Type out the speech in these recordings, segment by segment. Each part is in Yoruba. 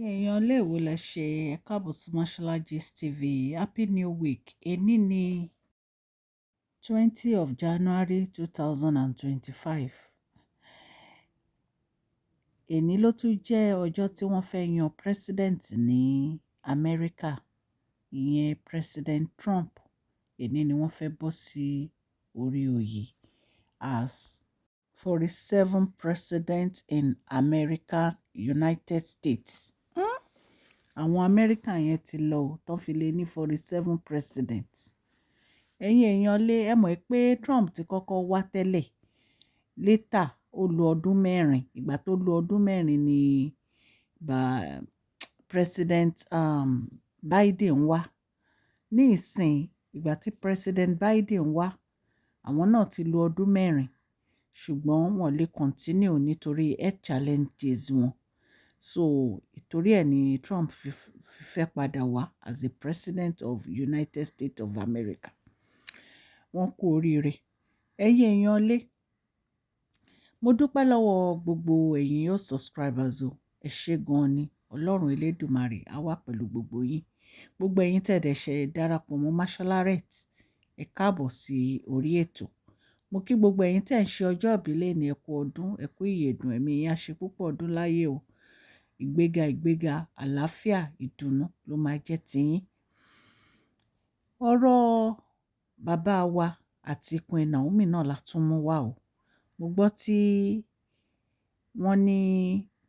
Èèyàn ilé ìwò lẹ ṣe. Ẹ káàbọ̀ sí Mashola Gist TV. Happy new week. Èní ní 20 of January 2025. Èní ló tún jẹ́ ọjọ́ tí wọ́n fẹ́ yan president ní Amẹ́ríkà, ìyẹn President Trump. Èní ni wọ́n fẹ́ bọ́ sí orí oyè as 47 president in America, United States. Àwọn Amẹ́ríkà yẹn ti lọ ò, tó fi lé ní 47 president. Ẹ̀yin èèyàn lé, ẹ mọ̀ pé Trump ti kọ́kọ́ wá tẹ́lẹ̀. Later, ó lo ọdún 4. Ìgbà tó lo ọdún 4 ni bá President Biden wá. Ní ìsìn, ìgbà tí President Biden wá, àwọn náà ti lo ọdún 4, ṣùgbọ́n wọ́n lè continue nítorí health challenges wọn. So, ìtorí ẹ ni Trump fi fẹ́ padà wá as the president of United States of America. Wọ́n kú oríire. Ẹ̀yin èèyàn lé, mo dúpẹ́ lọ́wọ́ gbogbo ẹ̀yin yóò subscribers o. Ẹ ṣé gan ni. Ọlọ́run Elédùmarè á wà pẹ̀lú gbogbo yín. Gbogbo ẹ̀yin tẹ̀ dẹ̀ ṣe darapọ̀ mọ́ Masholarette, ẹ káàbọ̀ sí orí ètò. Mo kí gbogbo ẹ̀yin tẹ̀ ń ṣe ọjọ́ ìbí lónìí, ẹ kú ọdún, ẹ kú ìyèdùn, ẹ̀mí yín á ṣe púpọ̀ ọdún láyé o. Ìgbéga, ìgbéga, àlàáfíà, ìdùnnú ló máa jẹ́ tiyín. Ọ̀rọ̀ bàbá wa àti Queen Naomi náà la tún mú wá o. Mo gbọ́ tí wọ́n ní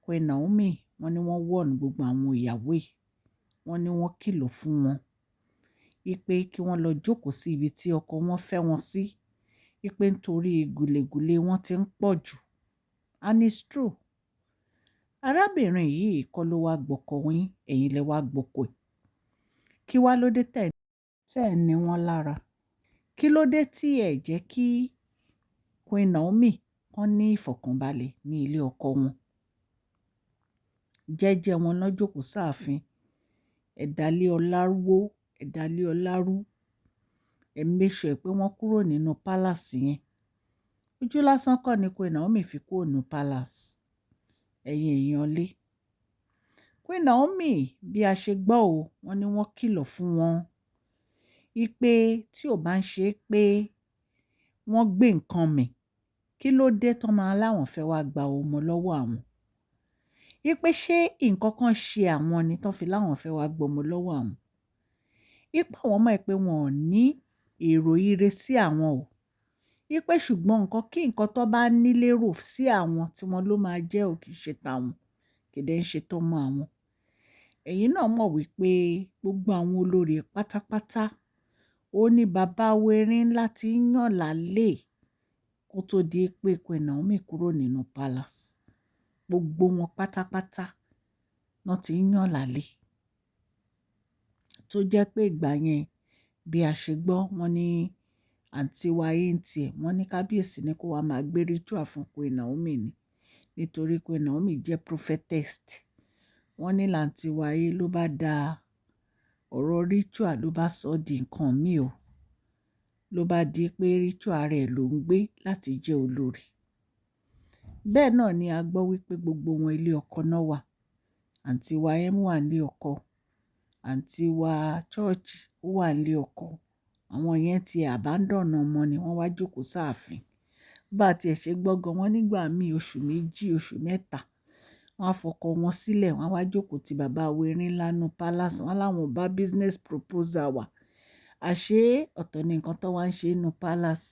Queen Naomi, wọ́n ní wọ́n warn gbogbo àwọn ìyàwó yìí. Wọ́n ní wọ́n kìlọ̀ fún wọn wípé kí wọ́n lọ jókòó sí ibi tí ọkọ wọn fẹ́ wọn sí. Wípé nítorí gùlègùlè wọn ti ń pọ̀ jù. And it's true. Arábìnrin yìí kọ́ ló wá gbọ́kọ yín, ẹ̀yin lẹ wá gbọ́kọ ẹ̀. Kí wá ló dé tẹ̀ ẹ̀ ní wọ́n lára? Kí ló dé tí ẹ jẹ́ kí Queen Naomi kàn ní ìfọ̀kànbalẹ̀ ní ilé ọkọ wọn? Jẹ́jẹ́ wọn lọ jókòó sáàfin. Ẹ dalé ọlá wó, ẹ dalé ọlá rú. Ẹ make sure pé wọ́n kúrò nínú palace yẹn. Ojú lásán kọ́ ni Queen Naomi fi kúrò nínú palace. Ẹ̀yin èèyàn lé. Queen Naomi, bí a ṣe gbọ́ o, wọ́n ní wọ́n kìlọ̀ fún wọn wípé tí ò bá ń ṣe pé wọ́n gbé nǹkan mì, kí ló dé tó máa láwọn fẹ́ wá gba ọmọ lọ́wọ́ àwọn? Wípé ṣé nǹkan kan ṣe àwọn ni tó fi láwọn fẹ́ wá gbọmọ lọ́wọ́ àwọn? Wípé àwọn mọ̀ pé wọn ò ní èrò ire sí àwọn o. Wípé ṣùgbọ́n nǹkan kí nǹkan tó bá ní lérò sí àwọn tí wọ́n ló máa jẹ́ ò kì í ṣe tàwọn, kì í dẹ̀ ń ṣe tọmọ àwọn. Ẹ̀yin náà mọ̀ wípé gbogbo àwọn olórí pátápátá, ó ní bàbá erin ńlá tí ń yàn lálẹ́ kó tó di pé Queen Naomi kúrò nínú palace. Gbogbo wọn pátápátá náà tí ń yàn lálẹ́. Tó jẹ́ pé ìgbà yẹn, bí a ṣe gbọ́, wọ́n ní àǹtí wa ń tiẹ̀, wọ́n ní kábíyèsí ní kó wá máa gbé ritual fún Queen Naomi ni. Nítorí Queen Naomi jẹ́ prophetess. Wọ́n ní làǹtí wa ló bá da ọ̀rọ̀ ritual, ló bá sọ di nǹkan mi o. Ló bá di pé ritual rẹ̀ ló ń gbé láti jẹ́ olórí. Bẹ́ẹ̀ náà ni a gbọ́ wípé gbogbo wọn ilé ọkọ náà wà. Àǹtí wa M wà nílé ọkọ. Àǹtí wa church ó wà nílé ọkọ. Àwọn yẹn ti abandon ọmọ ni wọ́n wá jókòó sáàfin. Bá tí ẹ ṣe gbọ́ gan, wọ́n nígbà mí oṣù 2, oṣù 3, wọ́n á fọkọ wọn sílẹ̀, wọ́n á wá jókòó ti bàbá erin ńlá nínú palace. Wọ́n láwọn bá business proposal wá. Àṣé ọ̀tọ̀ ni nǹkan tó wá ń ṣe nínú palace.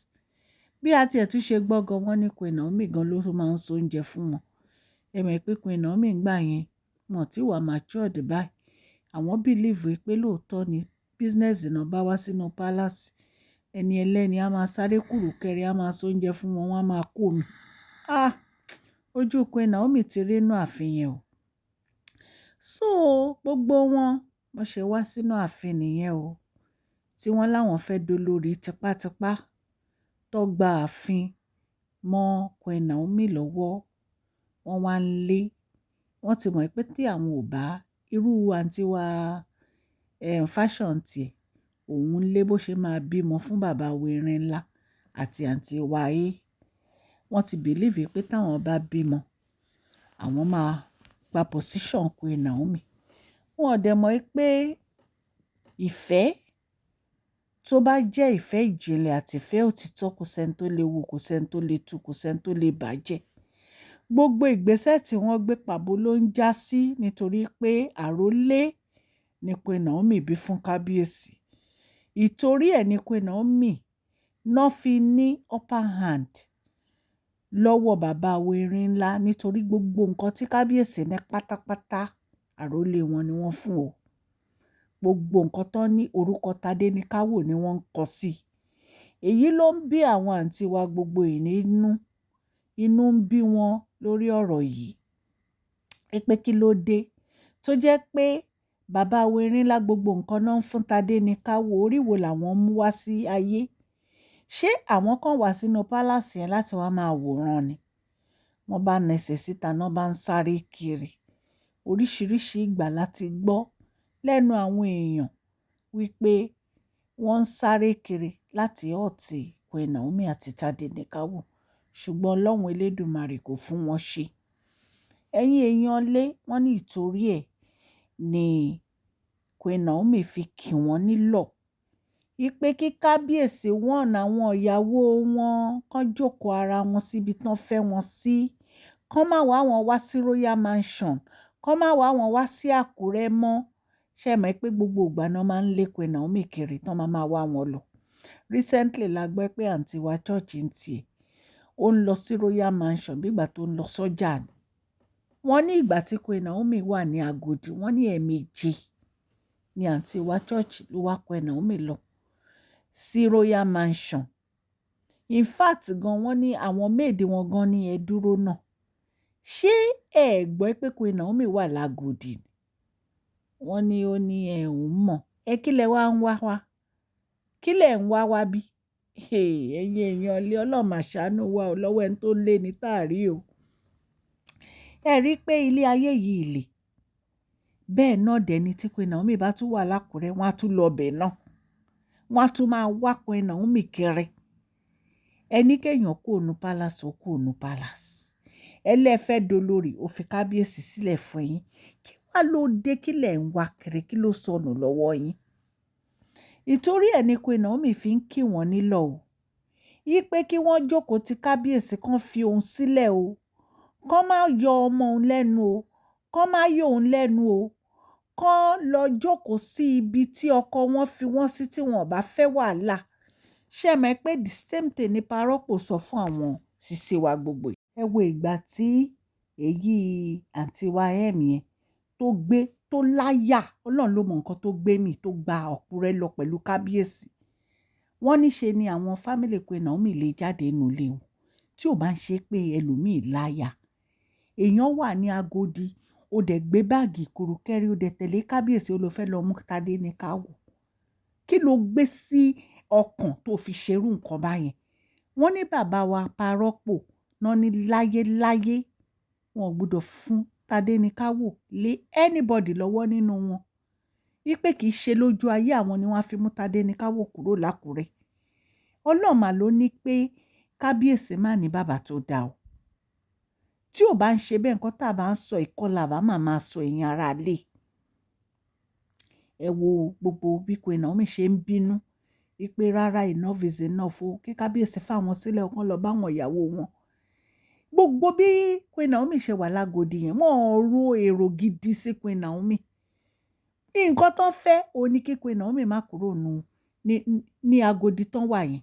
Bí a ti ẹ̀ tún ṣe gbọ́ gan, wọ́n ní Queen Naomi gan ló tún máa ń so oúnjẹ fún wọn. Ẹ mọ̀ pé Queen Naomi ìgbà yẹn, wọ́n ti wà matured báyìí. Àwọn believe pé lóòótọ́ ni business náà bá wá sínú palace. Ẹni ẹlẹ́ni a máa sáré kùrukẹrẹ, a máa so oúnjẹ fún wọn, wọ́n á máa kó omi. Ah! Ojú Queen Naomi ti rí inú ààfin yẹn o. So gbogbo wọn, wọ́n ṣe wá sínú ààfin nìyẹn o. Tí wọ́n láwọn fẹ́ dolórí tipátipá tó gba ààfin mọ́ Queen Naomi lọ́wọ́. Wọ́n wá ń lé. Wọ́n ti mọ̀ pé tí àwọn ò bá irú àǹtí wa fashion tiẹ̀, òun lé bó ṣe máa bímọ fún bàbá erin ńlá àti àǹtí wa A. Wọ́n ti believe pé táwọn bá bímọ, àwọn máa gba position Queen Naomi. Wọn ò dẹ̀ mọ̀ pé ìfẹ́ tó bá jẹ́ ìfẹ́ ìjìnlẹ̀ àti ìfẹ́ òtítọ́, kò sẹ́ni tó lè wò, kò sẹ́ni tó lè tú, kò sẹ́ni tó lè bàjẹ́. Gbogbo ìgbésẹ̀ tí wọ́n gbé, pàbó ló ń já sí, nítorí pé àrólé ni Queen Naomi bí fún kábíyèsí. Ìtorí ẹ̀ ní Queen Naomi náà fi ní upper hand lọ́wọ́ bàbá wa erin ńlá, nítorí gbogbo nǹkan tí kábíyèsí ní pátápátá, àrólé wọn ni wọ́n fún o. Gbogbo nǹkan tó ní, orúkọ Tadéníkàwò ni wọ́n ń kọ sí. Èyí ló ń bí àwọn àǹtí wa gbogbo yìí nínú. Inú ń bí wọn lórí ọ̀rọ̀ yìí pé kí ló dé tó jẹ́ pé bàbá wa erin ńlá, gbogbo nǹkan náà ń fún Tadéníkàwò? Orí wo làwọn mú wá sí ayé? Ṣé àwọn kan wá sínú palace yẹn láti wá máa wòran ni? Wọ́n bá nẹsẹ̀ síta náà, bá ń sáré kiri. Oríṣiríṣi ìgbà láti gbọ́ lẹ́nu àwọn èèyàn wípé wọ́n ń sáré kiri láti hurt Queen Naomi àti Tadéníkàwò, ṣùgbọ́n Ọlọ́run Elédùmarè kò fún wọn ṣe. Ẹ̀yin èèyàn lé, wọ́n ní ìtorí ẹ̀ ni Queen Naomi fi kì wọ́n nílọ̀ wípé kí kábíyèsí wọ́n àwọn ìyàwó wọn kàn jókòó ara wọn síbi tán fẹ́ wọn sí, kán má wá wọn wá sí Royal Mansion, kán má wá wọn wá sí Àkúrẹ́ mọ́. Ṣé ẹ mọ̀ pé gbogbo ìgbà náà máa ń lé Queen Naomi kiri tán, máa máa wá wọn lọ? Recently la gbọ́ pé àǹtí wa church ń tiẹ̀, ó ń lọ sí Royal Mansion bí ìgbà tó ń lọ sọ́jà ni. Wọ́n ní ìgbà tí Queen Naomi wà ní Agodi, wọ́n ní ẹ̀ẹ̀mejì ní àǹtí wa church ló wá Queen Naomi lọ sí Royal Mansion. In fact gan, wọ́n ní àwọn maid wọn gan ní, "Ẹ dúró náà, ṣé ẹ gbọ́ pé Queen Naomi wà lágòdì ni?" Wọ́n ní ó ní ẹ̀ ń mọ̀ ẹ. Kí lẹ wá ń wá wá? Kí lẹ ń wá wá bí? Ẹ̀yin èèyàn ilé, Ọlọ́run máa ṣàánú wa ò lọ́wọ́ ẹni tó lé ní táàrí o. Ẹ rí i pé ilé ayé yìí le. Bẹ́ẹ̀ náà dẹ̀ ni tí Queen Naomi bá tún wà lákùrẹ́, wọ́n á tún lọ bẹ̀ náà, wọ́n á tún máa wá Queen Naomi kiri. Ẹni kéèyàn kúrò ní palace, ó kúrò ní palace. Ẹlẹ́fẹ́ dolórí, ó fi kábíyèsí sílẹ̀ fún yín. Kí wá ló dé? Kí lẹ̀ ń wá kiri? Kí ló sọnù lọ́wọ́ yín? Ìtorí ẹ̀ ní Queen Naomi fi ń kí wọ́n nílọ̀ o, yí pé kí wọ́n jókòó ti kábíyèsí, kán fi òun sílẹ̀ o, kán má yọ ọmọ òun lẹ́nu o, kán má yọ òun lẹ́nu o, kán lọ jókòó sí ibi tí ọkọ wọn fi wọ́n sí tí wọn ò bá fẹ́ wàhálà. Ṣé ẹ mọ̀ pé the same thing ní Parọ́pò sọ fún àwọn sisi wa gbogbo? Ẹ wo ìgbà tí èyí àǹtí wa M yẹn tó gbé tó láyà, Ọlọ́run ló mọ nǹkan tó gbé mi tó gba Àkúrẹ́ lọ pẹ̀lú kábíyèsí. Wọ́n ní ṣe ni àwọn family Queen Naomi lè jáde nínú ilé wọn. Tí ò bá ń ṣe pé ẹlòmíì láyà, èèyàn wà ní Agodi, ó dẹ̀ gbé báàgì kùrùkẹ́rẹ́, ó dẹ̀ tẹ̀lé kábíyèsí, ó lọ fẹ́ lọ mú Tadéníkàwò. Kí ló gbé sí ọkàn tó fi ṣerú nǹkan báyẹn? Wọ́n ní bàbá wa Parọ́pò náà ní láyéláyé, wọn ò gbọ́dọ̀ fún Tadéníkàwò lé anybody lọ́wọ́ nínú wọn, wípé kì í ṣe lójú ayé àwọn ni wọ́n á fi mú Tadéníkàwò kúrò lákùrẹ́. Ọlọ́run mà ló ní pé kábíyèsí má ní bàbá tó dáa o. Tí ò bá ń ṣe bẹ́ẹ̀, nǹkan tá a bá ń sọ ìkọlà bá máa máa sọ. Ẹ̀yin ará ilé, ẹ wo gbogbo bí Queen Naomi ṣe ń bínú wípé rárá, enough is enough o, kí kábíyèsí fáwọn sílẹ̀, kán lọ bá àwọn ìyàwó wọn. Gbogbo bí Queen Naomi ṣe wà lágòdì yẹn, wọ́n ro èrò gidi sí Queen Naomi. Nǹkan tó fẹ́ o ní kí Queen Naomi má kúrò nù ní Agodi tán wà yẹn.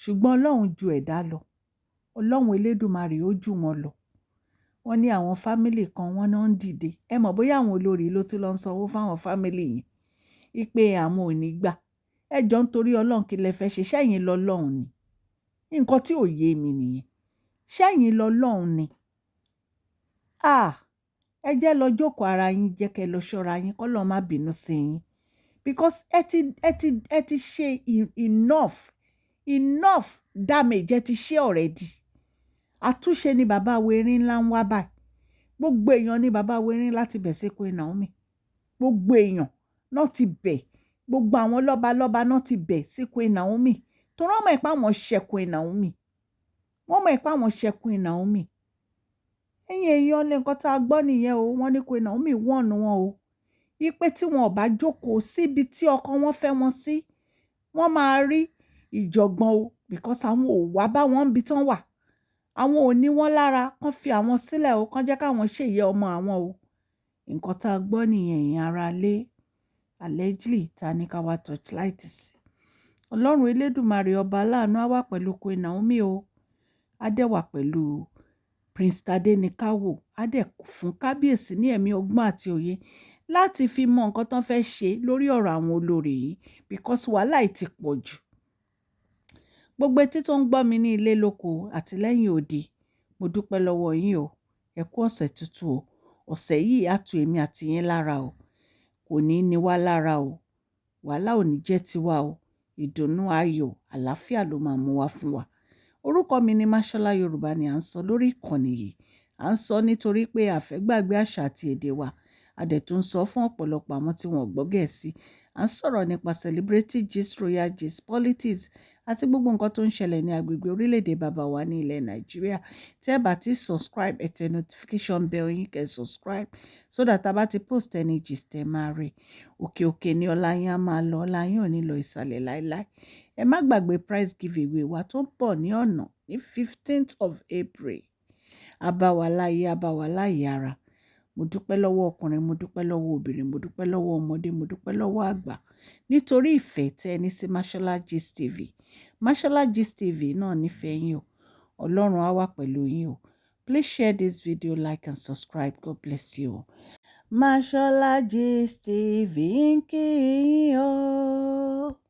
Ṣùgbọ́n Ọlọ́run ju ẹ̀dá lọ. Ọlọ́run Elédùmarè ó jù wọ́n lọ. Wọ́n ní àwọn family kan, wọ́n náà ń dìde. Ẹ mọ̀ bóyá àwọn olórí ló tún lọ ń sanwó fáwọn family yẹn wípé àwọn ò ní gbà. Ẹ jọ, ń torí Ọlọ́run, kí lẹ fẹ́ ṣe? Ṣẹ́yìn lọ́lọ́run ni? Nǹkan tí ò yé mi nìyẹn. Ṣẹ́yìn lọ́lọ́run ni? Ah, ẹ jẹ́ lọ jókòó ara yín, jẹ́ kẹ́ lọ ṣọ́ra yín, k'Ọlọ́run má bínú sí yín, because ẹ ti ṣe enough, enough damage. Ẹ ti ṣe already. Àtúnṣe ni bàbá werin ńlá ń wá báyìí. Gbogbo èèyàn ní bàbá werin láti bẹ̀ sí Queen Naomi. Gbogbo èèyàn náà ti bẹ̀, gbogbo àwọn lọ́balọ́ba náà ti bẹ̀ sí Queen Naomi, torí wọ́n mọ̀ pé àwọn ṣe Queen Naomi, wọ́n mọ̀ pé àwọn ṣe Queen Naomi. Ẹ̀yin èèyàn lé, nǹkan tá a gbọ́ nìyẹn o. Wọ́n ní Queen Naomi wọ̀n wọn o. Wípé tí wọn ò bá jókòó síbi tí ọkọ wọn fẹ́ wọn sí, wọ́n máa rí ìjọ̀gbọ̀n o, because àwọn ò wá bá wọn níbi tán wà. Àwọn ò ní wọ́n lára, kán fi àwọn sílẹ̀ o, kán jẹ́ káwọn ṣèyẹ ọmọ àwọn o. Nǹkan tá a gbọ́ nìyẹn, ẹ̀yin ará ilé. Allegedly, ta ní ká wá torchlight sí. Ọlọ́run Elédùmarè ọba aláàánú á wà pẹ̀lú Queen Naomi o. Á dẹ̀ wà pẹ̀lú Prince Tadenikawo. Á dẹ̀ fún kábíyèsí ní ẹ̀mí ọgbọ́n àti òye láti fi mọ nǹkan tó fẹ́ ṣe lórí ọ̀rọ̀ àwọn olórí yìí, because wàhálà yìí ti pọ̀ jù. Gbogbo etí tó ń gbọ́ mi ní ilé lóko àti lẹ́yìn odi, mo dúpẹ́ lọ́wọ́ yín o. Ẹ kú ọ̀sẹ̀ tuntun o. Ọ̀sẹ̀ yìí á tu èmi àti yín lára o. Kò ní ní wá lára o. Wàhálà ò ní jẹ́ tiwa o. Ìdùnnú, ayọ̀, àlàáfíà ló máa mú wá fún wa. Orúkọ mi ni Mashola. Yorùbá ni à ń sọ lórí ìkànnì yìí. À ń sọ nítorí pé a fẹ́ gbàgbé àṣà àti èdè wa. A dẹ̀ tún sọ fún ọ̀pọ̀lọpọ̀ àwọn tí wọ́n gbọ́ Gẹ̀ẹ́sì. À ń sọ̀rọ̀ nípa celebrity gist, royal gist, politics àti gbogbo nǹkan tó ń ṣẹlẹ̀ ní agbègbè orílẹ̀-èdè bàbá wa ní ilẹ̀ Nàìjíríà. Tí ẹ bá ti subscribe, ẹ tẹ notification bell yín, kẹ́ subscribe, so that a bá ti post any gist, ẹ máa rí. Òkè òkè ni ọlá yín á máa lọ, ọlá yín ò ní lọ ìsàlẹ̀ láíláí. Ẹ má gbàgbé prize giveaway wa tó ń bọ̀ ní ọ̀nà ní 15th of April. A bá wa láyé, a bá wa láyé ara. Mo dúpẹ́ lọ́wọ́ ọkùnrin, mo dúpẹ́ lọ́wọ́ obìnrin, mo dúpẹ́ lọ́wọ́ ọmọdé, mo dúpẹ́ lọ́wọ́ àgbà nítorí ìfẹ́ tẹ́ ẹ ní sí Mashola Gist TV. Mashola Gist TV náà nífẹ̀ẹ́ yín o. Ọlọ́run á wà pẹ̀lú yín o. Please share this video, like and subscribe. God bless you. Mashola Gist TV ń kí yín o.